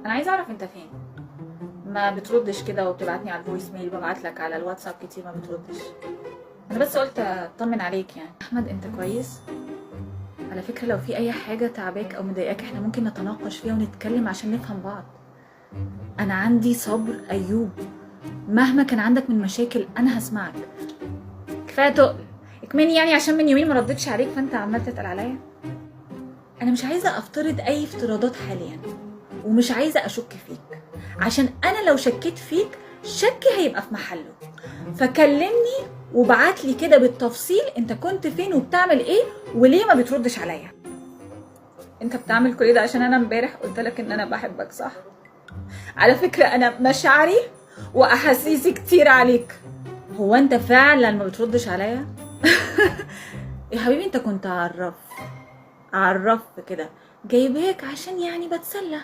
انا عايزه اعرف انت فين، ما بتردش كده وبتبعتني على ال voice mail، ببعت لك على الواتساب كتير ما بتردش. انا بس قلت اطمن عليك يعني. احمد انت كويس؟ على فكرة لو في اي حاجة تعباك او مضايقاك احنا ممكن نتناقش فيها ونتكلم عشان نفهم بعض. انا عندي صبر ايوب، مهما كان عندك من مشاكل انا هسمعك. كفاية تقل اكمني يعني عشان من يومين ما ردتش عليك فانت عمال تتقل عليا. انا مش عايزه افترض اي افتراضات حاليا، ومش عايزه اشك فيك، عشان انا لو شكيت فيك شكي هيبقى في محله. فكلمني وبعت لي كده بالتفصيل انت كنت فين وبتعمل ايه وليه ما بتردش عليا. انت بتعمل كل ده عشان انا امبارح قلت لك ان انا بحبك، صح؟ على فكرة انا مشاعري واحاسيسي كتير عليك. هو انت فعلا ما بتردش عليا؟ يا حبيبي انت كنت عرف عرف كده، جايباك عشان يعني بتسلى.